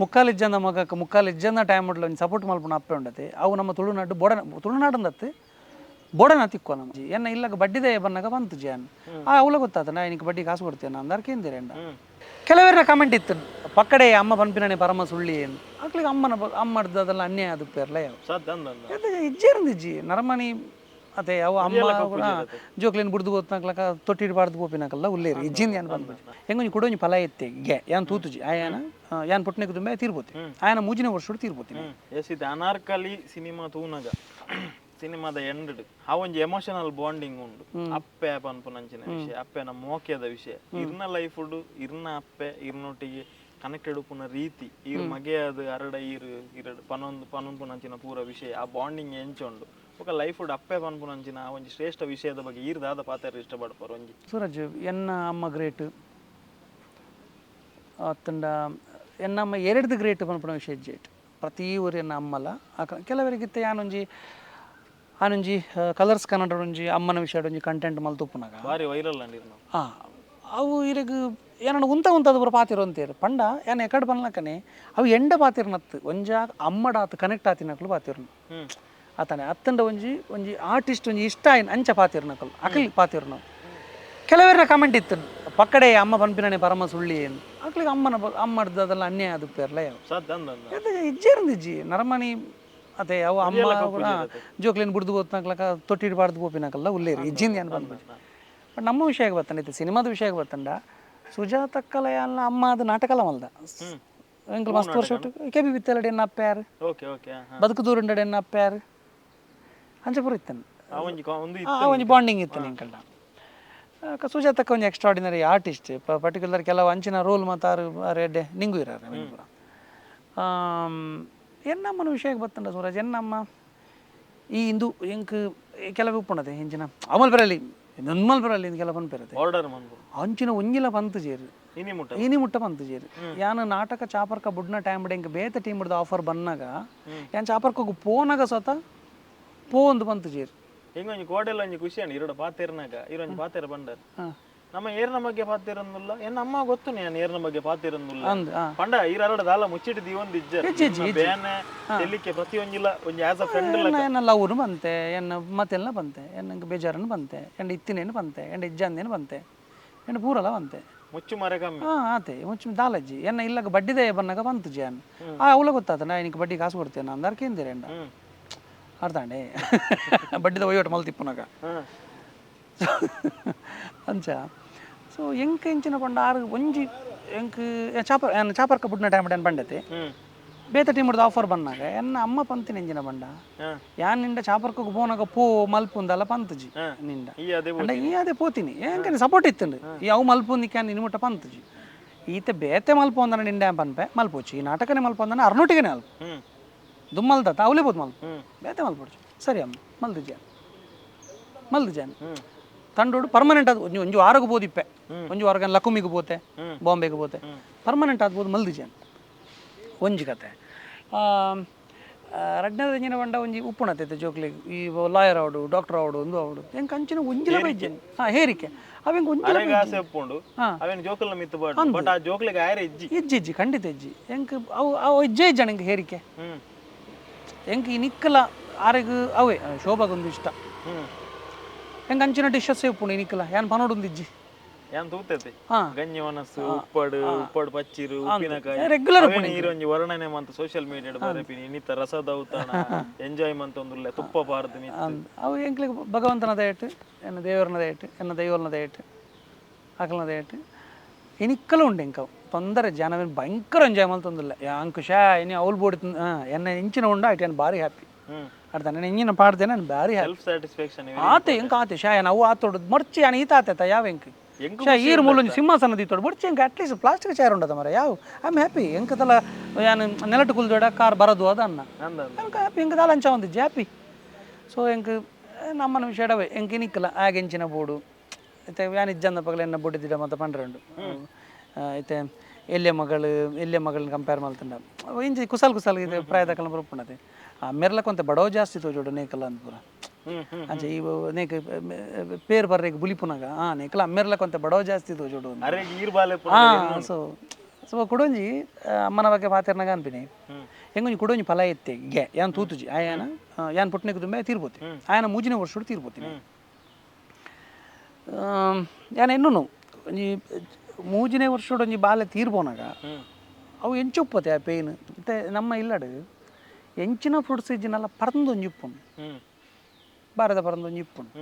ಮುಕ್ಕಾಲಿಜ್ಜಂದ ಮಗಕ್ಕೆ ಮುಕ್ಕಾಲಿಜ್ಜಂದ time ಒಂಜಿ support ಮಲ್ಪುನ ಅಪ್ಪೆ ಉಂಡತೆ. ಅವು ನಮ್ಮ ತುಳುನಾಡು ಬೋಡನ, ತುಳುನಾಡಂದತ್ತು ಬೋಡನ ತಿಕ್ಕೋ ನಮ್ಮ ಎನ್ನ ಇಲ್ಲಗ ಬಡ್ಡಿದೆ ಬನ್ನಗ ಬಂತು ಜಿಯಾನ್. ಆ ಅವಳ ಗೊತ್ತಾತ ನಾ ನಿಂಗೆ ಬಡ್ಡಿ ಕಾಸು ಕೊಡ್ತೇನೆ ಅಂದಾರ ಕೇಂದಿರೇಂಡ. ಕೆಲವರ ಕಮೆಂಟ್ ಇತ್ತು, ಪಕ್ಕಡೆ ಅಮ್ಮ ಪನ್ಪಿನೇ ಪರಮ ಸುಳ್ಳಿ ಏನು ಅಕ್ಲಿಗೆ ಅಮ್ಮನ ಅಮ್ಮಡ್ದು ಅದೆಲ್ಲ ಅನ್ಯಾಯ ಅದು ಪೇರ್ಲ ಯಾವ ಸದ್ ಅಂದ. ಇಜ್ಜೇರಂದಿಜ್ಜಿ ನರಮನಿ ಅದೇ ಅವು ಅಮ್ಮ ಜೋಕ್ಲೇನು ಬುಡ್ದು ಬೋತ್ನಾಕ್ಲಕ ತೊಟ್ಟಿಡ್ ಬಾರ್ದು ಪೋಪಿನಾಕಲ್ಲ ಉಲ್ಲೇರಿ ಇಜ್ಜಿಂದ ಏನು ಬಂದ್ಬಿಟ್ಟು ಹೆಂಗೊಂಜಿ ಕುಡೊಂಜಿ ಫಲ ಎತ್ತೆ ಗೆ ಯಾನ್ ತೂತುಜಿ ಆಯನ ಯಾನ್ ಪುಟ್ನೆಗ್ ದುಂಬೆ ತೀರ್ಬೋತಿ ಆಯನ ಮೂಜಿನ ವರ್ಷಡು ತೀರ್ಬೋತೀನಿ. ಎಸ್, ಇದು ಅನಾರ್ಕಲಿ ಸಿನಿಮಾ ತೂನಗ ಸಿನಿಮಾದ ಎಂಡ್ ಆ ಒಂಜಿ ಎಮೋಷನಲ್ ಬಾಂಡಿಂಗ್ ಉಂಡು. ಅಪ್ಪೆ ಪನ್ಪುನಂಚಿನ ವಿಷಯ, ಅಪ್ಪೆನ ಮೋಕ್ಯದ ವಿಷಯ, ಇರ್ನ ಲೈಫ್ ಇರ್ನ ಅಪ್ಪೆ ಇರ್ನೊಟ್ಟಿಗೆ ಕನೆಕ್ಟೆಡ್ ಉಪ್ಪುನ ರೀತಿ, ಈರ್ ಮಗೆಯಾದ ಅರಡ ಈರ್ ಇರಡ್ ಪನೊಂದು ಪನೊಂಪುನಂಚಿನ ಪೂರ ವಿಷಯ, ಆ ಬಾಂಡಿಂಗ್ ಎಂಚ ಉಂಡು ಬೊಕ ಲೈಫ್ ಅಪ್ಪೆ ಪನ್ಪುನಂಚಿನ ಆ ಒಂಜಿ ಶ್ರೇಷ್ಠ ವಿಷಯದ ಬಗ್ಗೆ ಈರ್ ದಾದ ಪಾತೆರ ಇಷ್ಟಪಡ್ಪಾರ ಒಂಜಿ? ಸೂರಜ್, ಎನ್ನ ಅಮ್ಮ ಗ್ರೇಟ್ ಅತ್ತಂಡ ಎನ್ನ ಅಮ್ಮ ಎರಡ್ದು ಗ್ರೇಟ್ ಪನ್ಪುನ ವಿಷಯ ಜೇಟ್ ಪ್ರತಿ ಊರು ಎನ್ನ ಅಮ್ಮಲ. ಕೆಲವರಿಗಿತ್ತ ಯಾನೊಂಜಿ ಆನೊಂಜಿ ಕಲರ್ಸ್ ಕನ್ನಡ ಒಂಜಿ ಅಮ್ಮನ ವಿಷಯ ಒಂಜಿ ಕಂಟೆಂಟ್ ಮಲ್ತುಪ್ಪುನಾಗ ಬಾರಿ ವೈರಲ್ ಅಂಡಿರ್ನ. ಹಾಂ, ಅವು ಇರೆಗ್ ಏನಂಡ ಉಂತ ಉಂತದ ಪೂರ ಪಾತಿರು ಅಂತೇರು ಪಂಡ ಯಾನ್ ಎಕಡ್ ಪನ್ಲಕನೆ ಅವು ಎಂಡ ಪಾತಿರ್ನತ್ತು ಒಂಜ ಅಮ್ಮಡಾತ್ ಕನೆಕ್ಟ್ ಆತಿನಕ್ಲು ಪಾತಿರ್ನು. ಆತನೆ ಅತ್ತಂಡ ಒಂಜಿ ಒಂಜಿ ಆರ್ಟಿಸ್ಟ್ ಒಂಜಿ ಇಷ್ಟ ಆಯ್ನ ಅಂಚ ಪಾತಿರ್ನಕಲು ಅಕಲ್ ಪಾತಿರ್ನು. ಕೆಲವರ ಕಮೆಂಟ್ ಇತ್ತು, ಪಕ್ಕಡೆ ಅಮ್ಮ ಪನ್ಪಿನೇ ಪರಮ ಸುಳ್ಳಿ ಏನು ಅಕ್ಲಿಗೆ ಅಮ್ಮನ ಅಮ್ಮಡ್ದು ಅದೆಲ್ಲ ಅನ್ಯಾಯ ಅದು ಪೇರ್ಲ ಯಾವ ಸದ್ ಅಂದ. ಇಜ್ಜೇರಂದಿಜ್ಜಿ ನರಮನಿ ಅದೇ ಅವು ಅಮ್ಮ ಜೋಕ್ಲೇನು ಬುಡ್ದು ಬೋತ್ನಾಕ್ಲಕ ತೊಟ್ಟಿಡ್ ಬಾರ್ದು ಪೋಪಿನಾಕಲ್ಲ ಉಲ್ಲೇರಿ ಇಜ್ಜಿಂದ ಏನು ಬಂದ್ಬಿಟ್ಟು. ಬಟ್ ನಮ್ಮ ವಿಷಯಕ್ಕೆ ಬತ್ತಂಡ ಇತ್ತು ಸಿನಿಮಾದ ವಿಷಯಕ್ಕೆ ಬತ್ತಂಡ ಸುಜಾತಕ್ಕಲ ಯಾನ್ ಅಮ್ಮ ಅದು ನಾಟಕಲ ಮಲ್ದ ಎಂಕಲ್ ಮಸ್ತ್ ವರ್ಷ ಕೆ ಬಿ ಬಿತ್ತಲಡೆ ಎನ್ನ ಅಪ್ಪ್ಯಾರು ಓಕೆ ಓಕೆ ಬದುಕು ದೂರುಂಡಡೆ ಎನ್ನ ಅಪ್ಪ್ಯಾರು ಅಂಚ ಪೂರ ಇತ್ತನು. ಆ ಒಂಜಿ ಒಂದು ಆ ಒಂಜಿ ಬಾಂಡಿಂಗ್ ಇತ್ತು ಎಂಕಲ್ಡ. ಸುಜಾತಕ್ಕ ಒಂಜಿ ಎಕ್ಸ್ಟ್ರಾಡಿನರಿ ಆರ್ಟಿಸ್ಟ್. ಪರ್ಟಿಕ್ಯುಲರ್ ಕೆಲವು ಅಂಚಿನ ರೋಲ್ ಮಾತಾರು ಎಡ್ಡೆ ನಿಂಗು ಇರಾರೆ ಪೂರ. ಎನ್ನಮ್ಮನ ವಿಷಯಕ್ಕೆ ಬತ್ತಂಡ ಸೂರಜ್, ಎನ್ನಮ್ಮ ಈ ಇಂದು ಎಂಕ್ ಕೆಲವು ಉಪ್ಪುಂಡತೆ ಇಂಚಿನ ಅಮಲ್ ಬರಲಿ ನನ್ಮಲ್ ಬರಲಿ ಇಂದ್ ಕೆಲವು ಪನ್ಪೆರತೆ. ಆರ್ಡರ್ ಮನ್ಪು. ಅಂಚಿನ ಒಂಜಿಲ ಪಂತು ಜೇರು. ಇನಿ ಮುಟ್ಟ? ಇನಿ ಮುಟ್ಟ ಪಂತು ಜೇರು. ಯಾನ್ ನಾಟಕ ಚಾಪರ್ಕ ಬುಡ್ನ ಟೈಮ್ ಎಂಕ್ ಬೇತೆ ಟೀಮ್ ಆಫರ್ ಬನ್ನಾಗ ಯಾನ್ ಚಾಪರ್ಕೋಗು ಪೋನಾಗ ಸ್ವತ ಪೋ ಒಂದು ಪಂತು ಜೇರು. ಹಿಂಗೊಂಜಿ ಕೋಡೆಲ್ಲ ಒಂಜಿ ಖುಷಿ ಅಂಡ್ ಇರೋಡ ಪಾತೆರ್ನಾಗ ಇರೊಂಜಿ ಪಾತೆರ ಬಂಡರ್ ನಮ್ಮ ಏರ್ನ ಬಗ್ಗೆ ಪಾತೆರಂದುಲ್ಲ, ಎನ್ನ ಅಮ್ಮ ಗೊತ್ತು ನಾನು ಏರ್ನ ಬಗ್ಗೆ ಪಾತೆರಂದುಲ್ಲ. ಅಂದ್ ಆ. ಪಂಡ ಈರ ದಾಲ ಮುಚ್ಚಿಟ್ಟು ದೀವೊಂದು ಇಜ್ಜ ಬೇನೆ ತೆಲಿಕೆ ಪ್ರತಿಯೊಂಜಿಲ ಒಂಜಿ ಆಸ್ ಅ ಫ್ರೆಂಡ್. ಎನ್ನ ಎನ್ನ ಲವ್ನು ಬಂತೆ, ಎನ್ನ ಮತ್ತೆಲ್ಲ ಬಂತೆ, ಎನ್ನಂಗೆ ಬೇಜಾರನ್ನು ಬಂತೆ, ಎಂಡ ಇತ್ತಿನೇನು ಬಂತೆ, ಎಂಡ ಇಜ್ಜಂದೇನು ಬಂತೆ, ಎಂಡ ಪೂರಲ ಬಂತೆ. ಮುಚ್ಚು ಮರೆ ಕಮ್ಮಿ. ಹಾಂ ಆತೆ ಮುಚ್ಚು ದಾಲಜ್ಜಿ ಎನ್ನ ಇಲ್ಲಗ ಬಡ್ಡಿದೆ ಬನ್ನಾಗ ಬಂತು ಜಾನ್. ಆ ಅವಳ ಗೊತ್ತಾತ ನಾ ನಿಂಗೆ ಬಡ್ಡಿ ಕಾಸು ಕೊಡ್ತೇನೆ ಅಂದಾರ ಕೇಂದಿರೇಂಡ. ಅರ್ಧಾಂಡೆ ಬಡ್ಡಿದ ವಹಿವಾಟು ಮಲ್ತಿಪ್ಪುನಾಗ. ಅಂಚ ಸೊ ಎಂಕ್ ಎಂಚಿನ ಪಂಡ ಆರು ಒಂಜಿ ಎಂಕ್ ಚಾಪರ್ ಚಾಪರ್ಕ ಬುಡ್ನ ಟೈಮ್ ಏನ್ ಬಂಡತೆ. ಬೇತೆ ಟೀಮ್ ಆಫರ್ ಬಂದಾಗ ಎನ್ನ ಅಮ್ಮ ಪಂತಿನ ಎಂಜಿನ ಬಂಡ ಯಾನ್ ನಿಂಡ ಚಾಪರ್ಕಗ್ ಪೋನಾಗ ಪೋ ಮಲ್ಪುಂದಲ್ಲ ಪಂತುಜಿ ನಿಂಡ. ಈ ಅದೇ. ಅಂಡ ಈ ಅದೇ ಪೋತೀನಿ ಎಂಕನೆ ಸಪೋರ್ಟ್ ಇತ್ತುಂಡು. ಈ ಅವು ಮಲ್ಪುಂದಿಕ್ಕೆ ನಿನ್ನ ಮುಟ್ಟ ಪಂತುಜಿ. ಈತ ಬೇತೆ ಮಲ್ಪ ಅಂದನ ನಿಂಡ ಪನ್ಪೆ ಮಲ್ಪೋಚಿ, ಈ ನಾಟಕನೇ ಮಲ್ಪ ಅಂದನ ಅರ್ನೋಟಿಗೆನೆ ಅಲ್ಪ ದುಮ್ಮಲ್ದ ಅವಲೇ ಬೋದು ಮಲ್ಪ ಬೇತೆ ಮಲ್ಪೊಡ್ಚಿ. ಸರಿ ಅಮ್ಮ, ಮಲ್ದು ಜಾನ್ ಮಲ್ದು ಜಾನ್ ತಂಡೋಡು ಪರ್ಮನೆಂಟ್ ಅದು ಒಂಜಿ ಒಂಜಿ ವಾರಗ್ ಬೋದಿಪ್ಪೆ, ಒಂಜಿ ವಾರಗ ಲಕುಮಿಗೆ ಪೋತೆ, ಬಾಂಬೆಗೆ ಪೋತೆ, ಪರ್ಮನೆಂಟ್ ಆಗ್ಬೋದು ಮಲ್ದು ಜಾನ್. ಒಂಜಿ ಕತೆ. ರಡ್ಡನೇದ ಎಂಜಿನ ಪಂಡ ಒಂಜಿ ಉಪ್ಪುಣತೈತೆ ಜೋಕ್ಲಿಗ್ ಈ ಲಾಯರ್ ಆವಡು ಡಾಕ್ಟರ್ ಆವಡು ಒಂದು ಆವಡು ಎಂಕ್ ಅಂಚಿನ ಒಂಜಿಲ ಬೈಜನ್ ಹಾಂ ಹೇರಿಕೆ ಅವೆಂಕ್ ಒಂಜಿಲ. ಅರೆಗ್ ಆಸೆ ಉಪ್ಪುಂಡು. ಅವೇನ್ ಜೋಕುಲ್ನ ಮಿತ್ತು ಬಾಡು, ಬಟ್ ಆ ಜೋಕ್ಲೆಗ್ ಆಯರೆ ಇಜ್ಜಿ. ಇಜ್ಜಿ ಇಜ್ಜಿ, ಖಂಡಿತ ಇಜ್ಜಿ. ಎಂಕ್ ಅವು ಅವು ಇಜ್ಜೆ ಇಜ್ಜಾಣ ಎಂಕ್ ಹೇರಿಕೆ. ಎಂಕ್ ಈ ನಿಕ್ಕಲ ಆರೆಗ್ ಅವೇ ಶೋಭಾಗೊಂದು ಇಷ್ಟ. ಎಂಕ್ ಅಂಚಿನ ಡಿಶಸ್ ಉಪ್ಪುಂಡು ಈ ನಿಕ್ಕಲ ಯಾನ್ ಪನೋಡೊಂದು ಇಜ್ಜಿ. ಯಾನ್ ತೂತೈತೆ. ಗಂಜಿ ಒಣಸು, ಉಪ್ಪಡು, ಉಪ್ಪಡು ಪಚ್ಚಿರು, ಉಪ್ಪಿನಕಾಯಿ. ರೆಗ್ಯುಲರ್. ಅವೇನ್ ಈರೊಂಜಿ ವರ್ಣನೆ ಮಂತ ಸೋಷಿಯಲ್ ಮೀಡಿಯಾಡ್ ಬರೆಪಿನಿ, ಇನ್ನಿತ ರಸದ ಔತಣ ಎಂಜಾಯ್ ಮಂತ ಒಂದುಲ್ಲೆ ತುಪ್ಪ ಪಾರ್ದು ಮಿತ್ತು. ಅವು ಎಂಕ್ಲೆಗ್ ಭಗವಂತನ ದಯಟ್, ಎನ್ನ ದೇವರನ ದಯಟ್, ಎನ್ನ ದೈವಲ್ನ ದಯಟ್, ಅಕಲ್ನ ದಯಟ್ ಇನಿಕ್ಕಲ ಉಂಡು ಎಂಕವು ತೊಂದರೆ. ಜನವೇನು ಭಯಂಕರ ಎಂಜಾಯ್ ಮಲ್ತೊಂದುಲ್ಲೆ ಯಾಂಕ್ ಶಾ ಇನಿ ಅವ್ಲು ಬೋಡಿ ಎನ್ನ ಇಂಚಿನ ಉಂಡು ಐಟ್ ಯಾನ್ ಭಾರಿ ಹ್ಯಾಪಿ. ಅರ್ಥ ನಾನು ಇಂಜಿನ ಪಾಡ್ದೇನೆ, ನಾನು ಭಾರಿ ಹ್ಯಾಪಿ. Self satisfaction. ಆತೆ ಎಂಕ ಆತೆ ಶಾ ಅವು ಆತೋಡು ಮರ್ಚಿ ಯಾನ್ ಈತ ಆತೇತ ಯಾವ ಎಂಕ್ ಎಂಕ್ ಶಾ ಈರ್ ಮೂಲೊಂಜಿ ಸಿಂಹಾಸನ ದೀತೋಡು ಬೊಡ್ಚಿ ಎಂಕ್ ಅಟ್ಲೀಸ್ಟ್ ಪ್ಲಾಸ್ಟಿಕ್ ಚೇರ್ ಉಂಡದ ಮರ ಯಾವ I am happy. ಎಂಕ್ ತಲ ಯಾನ್ ನೆಲಟ್ ಕುಲ್ದೋಡ ಕಾರ್ ಬರದು ಅದ ಅನ್ನ. ಅಂದ. ಎಂಕ್ ಹ್ಯಾಪಿ, ಎಂಕ್ ದಾಲ ಅಂಚ ಒಂದು ಹ್ಯಾಪಿ. ಸೊ ಎಂಕ್ ನಮ್ಮನ ವಿಷಯಡವೆ ಎಂಕ್ ಇನಿಕ್ಕಲ ಆಗೆಂಚಿನ ಬೋಡು ಇತ್ತೆ ಯಾನ್ ಇಜ್ಜಂದ ಪಗಲ ಎನ್ನ ಬೊಡ್ಡಿ ದಿಡ ಮತ್ತ ಪಂಡ್ರೆ ಇತ್ತೆ ಎಲ್ಯ ಮಗಳು ಎಲ್ಯ ಮಗಳನ್ನ ಕಂಪೇರ್ ಮಲ್ತಂಡ ಇಂಚಿ ಕುಸಾಲ್ ಕುಸಾಲ್ ಇದೆ ಪ್ರಾಯದ ಕಲ ಬರುಪುಂಡತೆ. ಆ ಮೆರ್ಲಕೊಂತ ಬಡವ ಜಾಸ್ತಿ ತೋಜೋಡು ನೇಕಲ ಅಂದ್ ಪೂರ. ಹ್ಮ್ ಹ್ಮ್ ಅಂಚ ಈ ನೇಕ್ ಪೇರ್ ಬರ್ರೆಗ್ ಬುಲಿಪುನಾಗ ಆ ನೇಕಲ ಅಮ್ಮೆರ್ಲಕೊಂತ ಬಡವ ಜಾಸ್ತಿ ತೋಜೋಡು. ಅರೆಗ್ ಈರ್ ಬಾಲೆ. ಹಾ, ಸೊ So ಕುಡೊಂಜಿ ಅಮ್ಮನ ಬಗ್ಗೆ ಪಾತೆರ್ನಾಗ ಅನ್ಪಿನಿ ಎಂಗೊಂಜಿ ಕುಡೊಂಜಿ ಫಲ ಎತ್ತೆ ಗೆ ಯಾನ್ ತೂತುಜಿ ಆಯನ ಯಾನ್ ಪುಟ್ಟನೆಗ್ ದುಂಬೆ ತೀರ್ಪೋತಿ ಆಯನ ಮೂಜಿನ ವರ್ಷಡು ತೀರ್ಪೋತೀನಿ. ಯಾನ್ ಎನ್ನುನು ಒಂಜಿ ಮೂಜಿನೇ ವರ್ಷಡು ಒಂಜಿ ಬಾಲೆ ತೀರ್ಪೋನಾಗ ಅವು ಎಂಚೊಪ್ಪತೆ ಆ ಪೇಯ್ನ್. ಮತ್ತೆ ನಮ್ಮ ಇಲ್ಲಡು ಎಂಚಿನ ಫ್ರೂಟ್ಸ್ ಇಜ್ಜಿನಲ್ಲ ಪರಂದು ಒಂಜಿ ಇಪ್ಪುಂಡು, ಬಾರದ ಪರಂದು ಒಂಜಿ ಇಪ್ಪುಂಡು.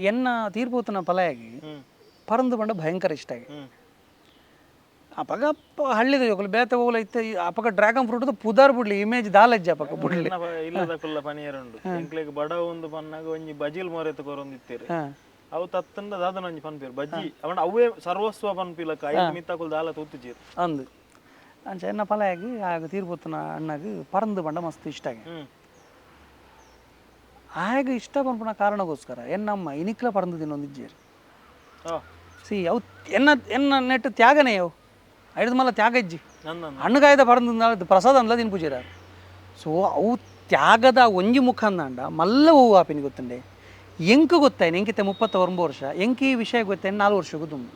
ಎನ್ನ ತೀರ್ಪೋತನ ಫಲಯಾಗಿ ಪರಂದು ಪಂಡ ಭಯಂಕರ ಇಷ್ಟ ಆಗಿ ಅಪಗ ಹಳ್ಳಿದ ಜೋಕುಲು ಬೇತೆ ಹೋಗಲ ಇತ್ತೆ ಅಪಗ ಡ್ರ್ಯಾಗನ್ ಫ್ರೂಟ್ ಪುದಾರ್ ಬುಡ್ಲಿ ಇಮೇಜ್ ದಾಲಜ್ಜ ಅಪಗ ಬುಡ್ಲಿ ಇಲ್ಲದ ಕುಲ್ಲ ಪನಿಯರುಂಡು ಎಂಕ್ಲೆಗ್ ಬಡ ಒಂದು ಪನ್ನಾಗ ಒಂಜಿ ಬಜಿಲ್ ಮೊರೆತ ಕೊರೊಂದು ಇತ್ತೀರಿ ಅವು ತತ್ತಂಡ ದಾದನ ಒಂಜಿ ಪನ್ಪೇರು ಬಜ್ಜಿ ಅವನ ಅವೇ ಸರ್ವಸ್ವ ಪನ್ಪಿಲಕ್ಕ ಐದು ಮಿತ್ತಕುಲ್ ದಾಲ ತೂತುಜೀರ್ ಅಂದು ಅಂಚ ಎನ್ನ ಫಲಯಾಗಿ ಆಗ ತೀರ್ಪೋತನ ಅಣ್ಣಗ್ ಪರಂದು ಪಂಡ ಮಸ್ತ್ ಇಷ್ಟ ಆಗಿ ಆಗ ಇಷ್ಟ ಪನ್ಪುನ ಕಾರಣಕ್ಕೋಸ್ಕರ ಎನ್ನಮ್ಮ ಇನಿಕ್ಲ ಪರಂದು ತಿನ್ನೊಂದಿಜ್ಜೇರು. ಸಿ ಅವು ಎನ್ನ ಎನ್ನ ನೆಟ್ಟು ತ್ಯಾಗನೇ ಅವು ಐದು ಮಲ್ಲ ತ್ಯಾಗ ಇಜ್ಜಿ ಹಣ್ಣುಗಾಯದ ಪರಂದು ಪ್ರಸಾದ ಅಂದ್ಲ ದಿನ ಪೂಜೆರ. ಸೊ ಅವು ತ್ಯಾಗದ ಒಂಜಿ ಮುಖ ಅಂದಾಂಡ ಮಲ್ಲ ಹೂವು ಆಪಿನಿ ಗೊತ್ತುಂಡೆ ಎಂಕು ಗೊತ್ತಾಯ್ನು ಎಂಕಿತ್ತೆ 39 ವರ್ಷ ಎಂಕಿ ಈ ವಿಷಯ ಗೊತ್ತಾಯ್ನು 4 ವರ್ಷಕ್ಕೂ ತುಂಬ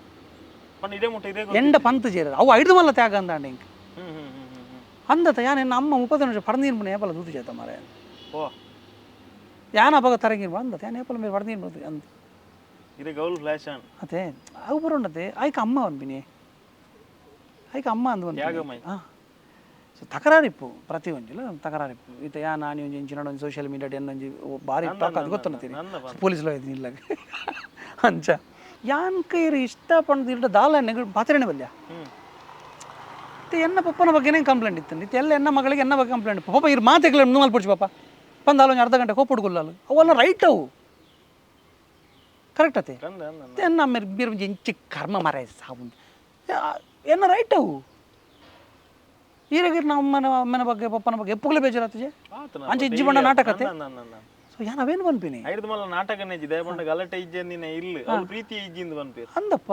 ಎಂಡ ಪಂತ ಜೇರ ಅವು ಐದು ಮಲ್ಲ ತ್ಯಾಗ ಅಂದಾಂಡ ಎಂಕ್ ಅಂದತ ಯಾನ್ ಎನ್ನ ಅಮ್ಮ 30 ವರ್ಷ ಪರಂದಿನ ಪುಣ ಏಪಲ ದೂತು చేತ ಮಾರೆ ಯಾನ ಅಪಗ ತರಂಗಿನ ಅಂದತ ಯಾನ್ ಏಪಲ ಮೇಲೆ ಪರಂದಿನ ಅಂದ ಇದು ಗೌಲ್ ಫ್ಲಾಶ್ ಆನ್ ಅದೇ ಅವು ಬರೋಣತೆ ಆಯ್ಕೆ ಅಮ್ಮ ಅನ್ಬಿನಿ ಆಯ್ಕೆ ಅಮ್ಮ ಅಂದು ಒಂದು ಹಾಂ. ಸೊ ತಕರಾರಿಪ್ಪು ಪ್ರತಿ ಒಂಜಿಲ ತಕರಾರಿಪ್ಪು ಈತ ಯಾ ನಾನಿ ಒಂಜಿ ಇಂಚಿನ ಒಂಜಿ ಸೋಷಿಯಲ್ ಮೀಡಿಯಾ ಒಂಜಿ ಭಾರಿ ಟಾಕ್ ಅದು ಗೊತ್ತನ್ನತ್ತೀನಿ ಪೊಲೀಸ್ ಇಲ್ಲ ಅಂಚ ಯಾನ್ ಕೈರು ಇಷ್ಟ ಪಂಡ್ದು ಇಲ್ಡ ದಾಲ ನೆಗು ಪಾತ್ರೆನೆ ಬಲ್ಯ ಇತ್ತೆ ಎನ್ನ ಪಪ್ಪನ ಬಗ್ಗೆನೇ ಕಂಪ್ಲೇಂಟ್ ಇತ್ತು ಇತ್ತೆ ಎಲ್ಲ ಎನ್ನ ಮಗಳಿಗೆ ಎನ್ನ ಬಗ್ಗೆ ಕಂಪ್ಲೇಂಟ್ ಪಾಪ ಇರು ಮಾತೆಗಳ ನುಮ್ಮಲ್ ಪುಡ್ಚು ಪಾಪ ಬಂದಾಲ ಒಂಜಿ ಅರ್ಧ ಗಂಟೆ ಕೋಪುಡ್ಗುಲ್ಲಾಲು ಅವೆಲ್ಲ ರೈಟ್ ಅವು ಕರೆಕ್ಟ್ ಅತೆ ಎನ್ನ ಮೇರೆ ಒಂಜಿ ಇಂಚಿ ಕರ್ಮ ಮರ ಸಾವು ಎನ್ನ ರೈಟ್ ಅವು ಈರಗಿರ್ ನಮ್ಮ ಅಮ್ಮನ ಅಮ್ಮನ ಬಗ್ಗೆ ಪಪ್ಪನ ಬಗ್ಗೆ ಎಪ್ಪುಗಲೇ ಬೇಜಾರಾತಜೆ ಅಂಚೆ ಇಜ್ಜಿ ಬಣ್ಣ ನಾಟಕತೆ. ಸೊ ಯಾನ್ ಅವೇನು ಪನ್ಪಿನಿ ಐದು ಮಲ್ಲ ನಾಟಕನೇ ಇಜ್ಜಿ ದಯಪಂಡ ಗಲಾಟೆ ಇಜ್ಜಂದಿನ ಇಲ್ಲ ಅವ್ಳು ಪ್ರೀತಿ ಇಜ್ಜಿಂದ ಪನ್ಪೇರು ಅಂದಪ್ಪ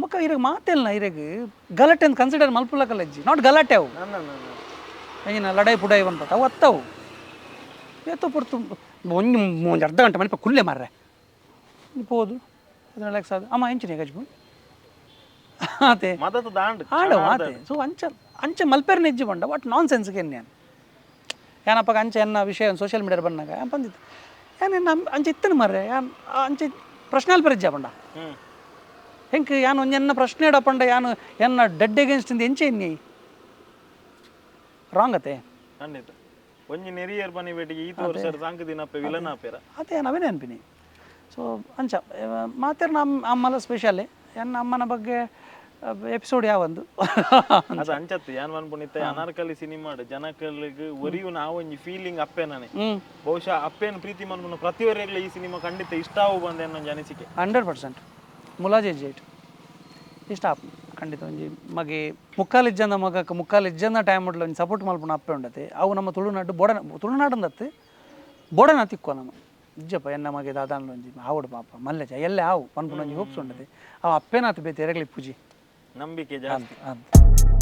ಮುಖ ಇರಗ್ ಮಾತೆಲ್ಲ ಇರಗ್ ಗಲಾಟೆ ಅಂತ ಕನ್ಸಿಡರ್ ಮಲ್ಪುಲಕಲ್ಲ ಇಜ್ಜಿ not ಗಲಾಟೆ ಅವು ಏನ ಲಡಾಯಿ ಪುಡಾಯಿ ಪನ್ಪತ ಅವು ಅತ್ತವು ಏತೋ ಪೊರ್ತು ಒಂಜಿ ಒಂಜಿ ಅರ್ಧ ಗಂಟೆ ಮನಿಪ ಕುಲ್ಲೆ ಮಾರ್ರೆ ಪೋದು ಅದನ್ನ ರಿಲ್ಯಾಕ್ಸ್ ಆದ ಅಮ್ಮ ಎಂಚಿನ ಗಜ್ಬು ಆತೆ ಆಡವು ಆತೆ. ಸೊ ಅಂಚ ಅಂಚೆ ಮಲ್ಪೇರ್ ನೆಜ್ಜಿ ಬಂಡ what ನಾನ್ ಸೆನ್ಸ್ಗೆ ನಾನು ಯಾನಪ್ಪ ಅಂಚೆ ಎನ್ನ ವಿಷಯ ಸೋಷಿಯಲ್ ಮೀಡಿಯಾ ಬಂದಾಗ ಯಾನ್ ಬಂದಿತ್ತು ಯಾನ್ ಎನ್ನ ಅಂಚೆ ಇತ್ತನ ಮಾರ್ರೆ ಯಾನ್ ಅಂಚೆ ಪ್ರಶ್ನೆ ಅಲ್ಪರಿಜ್ಜ ಬಂಡ ಹೆಂಕ್ ಯಾನ್ ಒಂಜಿ ಎನ್ನ ಪ್ರಶ್ನೆ ಇಡಪಂಡ ಯಾನು ಎನ್ನ ಡೆಡ್ ಎಗೇನ್ಸ್ಟ್ ಇಂದ ಎಂಚೆ ಎನ್ನಿ ರಾಂಗ್ ಅತೆ ಖಂಡಿತ ಒಂಜಿ ನೆರಿಯರ್ ಬನ್ನಿ ಬೇಟಿಗೆ ಈತ ವರ್ಷ ಸಾಂಕ್ ದಿನಪ್ಪೆ ವಿಲನ್ ಆಪೇರ ಅದೇ ನಾವೇನೇ ಅನ್ಪಿನಿ. ಸೊ ಅಂಚ ಮಾತೇರ್ ನಮ್ಮ ಅಮ್ಮಲ ಸ್ಪೆಷಲ್ಲೇ ಎನ್ನ ಅಮ್ಮನ ಬಗ್ಗೆ ಎಪಿಸೋಡ್ ಯಾವೊಂದು ಅದು ಅಂಚತ್ತು ಯಾನ್ ಪನ್ಪುನಿತ್ತೆ ಅನಾರ್ಕಲಿ ಸಿನಿಮಾಡ್ ಜನಕಲಿಗ್ ಒರಿಯುನ ಆ ಒಂಜಿ ಫೀಲಿಂಗ್ ಅಪ್ಪೆ ನಾನೇ ಬಹುಶಃ ಅಪ್ಪೇನ್ ಪ್ರೀತಿ ಮನ್ಪುನ ಪ್ರತಿಯೊರಿಗ್ಲ ಈ ಸಿನಿಮಾ ಖಂಡಿತ ಇಷ್ಟ ಆವು ಬಂದೆ ಅನ್ನೋ ಒಂಜಿ ಅನಿಸಿಕೆ. 100% ಮುಲಾಜೆ ಜೇಟ್ ಇಷ್ಟ ಆಪ್ ಖಂಡಿತ ಒಂಜಿ ಮಗೆ ಮುಕ್ಕಾಲು ಮಗಕ್ಕೆ ಮುಕ್ಕಾಲು ಇಜ್ಜಂದ ಟೈಮ್ ಉಡ್ಲ ಒಂಜಿ ಸಪೋರ್ಟ್ ಮಲ್ಪುನ ಅಪ್ಪೆ ಉಂಡತೆ ಅವು ನಮ್ಮ ತುಳುನಾಡು ಬೋಡನ ತುಳುನಾಡಂದತ್ತು ಬೋಡನ ತಿಕ್ಕುವ ನಮ್ಮ ಇಜ್ಜಪ್ಪ ಎನ್ನ ಮಗೆ ದಾದಾನ್ಲ ಒಂಜಿ ಆವಡು ಪಾಪ ಮಲ್ಲೆಜ ಎಲ್ಲೆ ಆವು ಪನ್ಪುನ ಒಂಜಿ ಹೋಪ್ಸ್ ಉಂಡತೆ ಅವು ಅಪ್ಪೇನಾತು ಬೇತೆ ಎರಗ್ಲಿ ಪೂಜಿ ನಂಬಿಕೆ ಜಾಸ್ತಿ ಅಂತ.